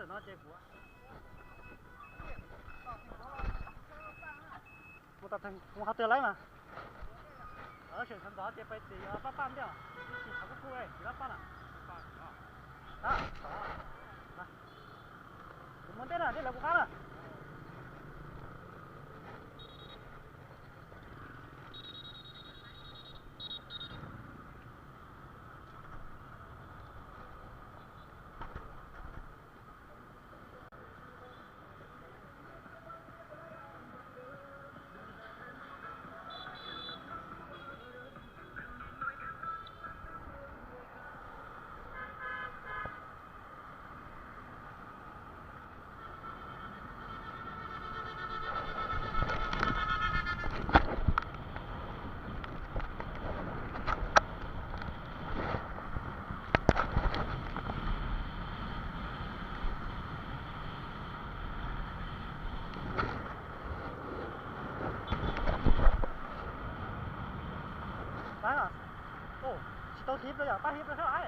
เนาะ เจ๊ปัว หมดตัดถึง หัวเขาเตือนไรมา เออ เชิญคำตอบเจ๊ไปตี เอาป้าป้ามเดียว กินข้าวกับกูเอ้ย กินแล้วป้าน่ะ ป้าน่ะ อ่ะ มา มันเต้นอ่ะ เต้นแล้วกูข้ามอ่ะ ไปเหรอ โอ้ สิโตคลิปเลยเหรอ ไปคลิปเลยเถอะไอ้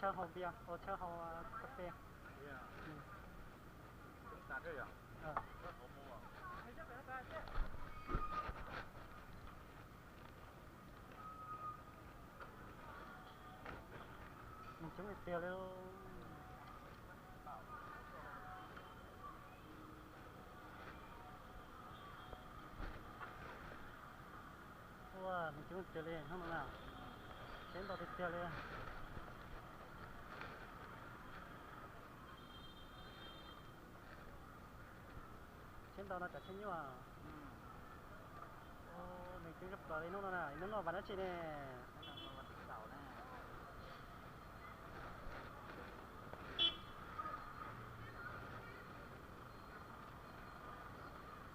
ເຊົ່າເຮົາເບຍ ໂອ ເຊົ່າເຮົາກາເຟ. ເບຍ ອືມ ເປັນຕາເດີຫຍັງ? ເອີ ເອີ ມັນຈະໄມ່ເຕີຍແລ້ວ. ໂອ້ ມັນຈະເຕີຍເລີຍ ເຮົານັ້ນນະ ເຫັນບໍ່ເຕີຍເລີຍ. ເຊັ່ນດອນນາຈະເຊັ່ນຢູ່ອະ. ອືມ ໂອ້ ໜຶ່ງຈຶ່ງຈະປອຍເນາະນະ ເນາະ ວັນອາທິດແນ່ ວັນເສົານະ.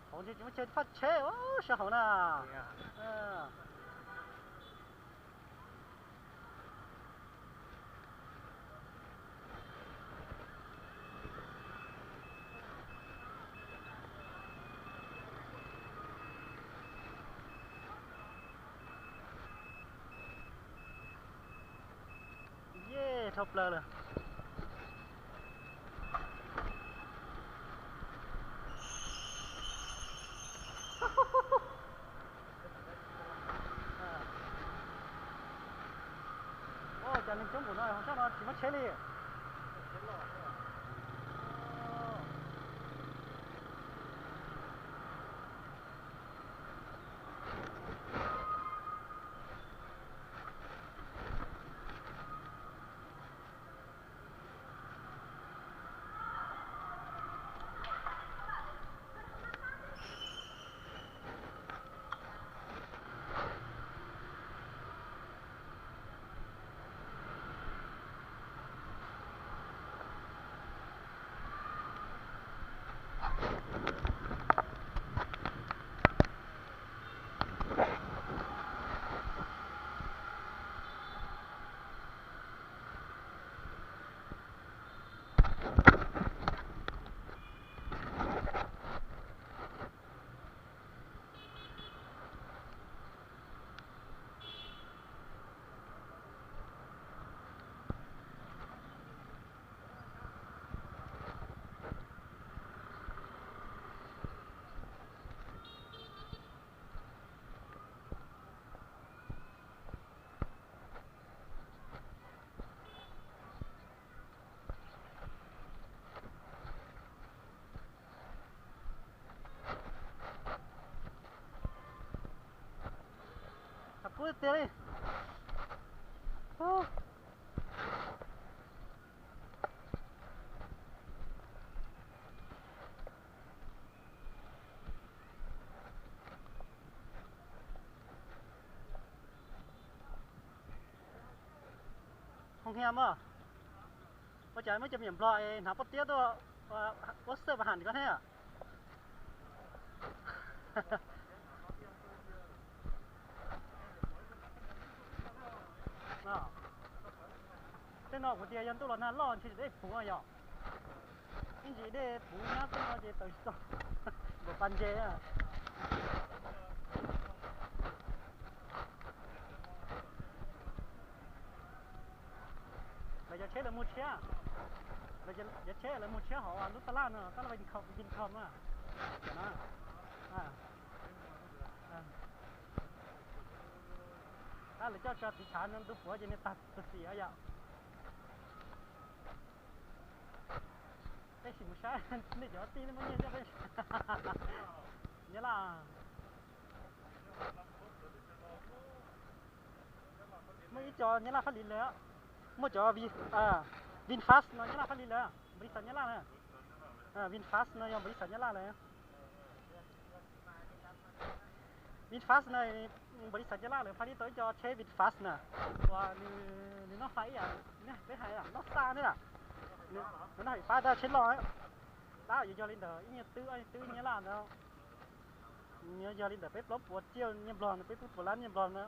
ຂອງທີ່ຈະມາເຊີນຟັດເຊ ໂອ້ ຊາວເຮົານະ ເອີ. ເຢ້ ທັອບເລີຍ. ໂອ້ ຈານໜຶ່ງຈຸ້ມບໍ່ນ້ອຍ ຂອງເຈົ້າເນາະ ຊິມາເຊລີ. ໂຮງແຮມບໍ່? ບໍ່ຈະ ມັນຈະມີບລັອກ ເອີ ໜາປະຕຽວໂຕ ວ່າ ໂອ ເສີບອາຫານກ່ອນແທ້ ເນາະ. ແຕ່ນອກບໍ່ເຕີຍ ຢ້ານໂຕລະນາລອນຊິໄດ້ຜົວຢູ່. ນີ້ຊິເດ້ປູນາເປັນວ່າເຈໂຕຊິໂຕ ບໍ່ປັນເຈອະ. ລະຢາກເຊລະໝູເຊຍ ລະຢາກ ຢາກເຊລະໝູເຊຍ ເຮົາວ່າລຸຕະລານເນາະ ຕະລານວິນຄອມ ວິນຄອມອະ ນະ ອາ ອາ ອາ ລະເຈົ້າຈະຕິດສານນຳຕຸວຜົວ ຈະເນຕັດຕົວເສຍອະ. ເປັນຊິໝູຊາ ນີ້ຈະຕີນະ ມັນເຍ ເຍລາ ມື້ອີ່ຈໍເຍລາຜະລິດເລີຍ ມື້ຈໍວິນ ເອີ ວິນຟັດເນາະ ເຍລາຜະລິດເລີຍ ບໍລິສັດເຍລາເນາະ ເອີ ວິນຟັດເນາະ ຍ້ອນບໍລິສັດເຍລາເລີຍ. ວິນຟັດໃນບໍລິສັດເຢຍລາ ຫຼື ພາລິດໂຕເຈເຊວິນຟັດນະ ວ່າ ຫຼື ຫຼື ນ້ອງໄຟອີ່ຫຍັງນະ ໄປໃຫ້ລະ ນ້ອງຊານີ້ລະ ນ້ອງໄຟຟ້າດາເຊນລອຍ ລາວຢູ່ຢໍລິນເດີ ອີ່ຫຍັງຕື້ ຕື້ເຢຍລາເນາະ ເຢຍລິນເດີ ໄປປອມປົວຈຽວເຍບລອນ ໄປປອມປົວລານເຍບລອນເນາະ.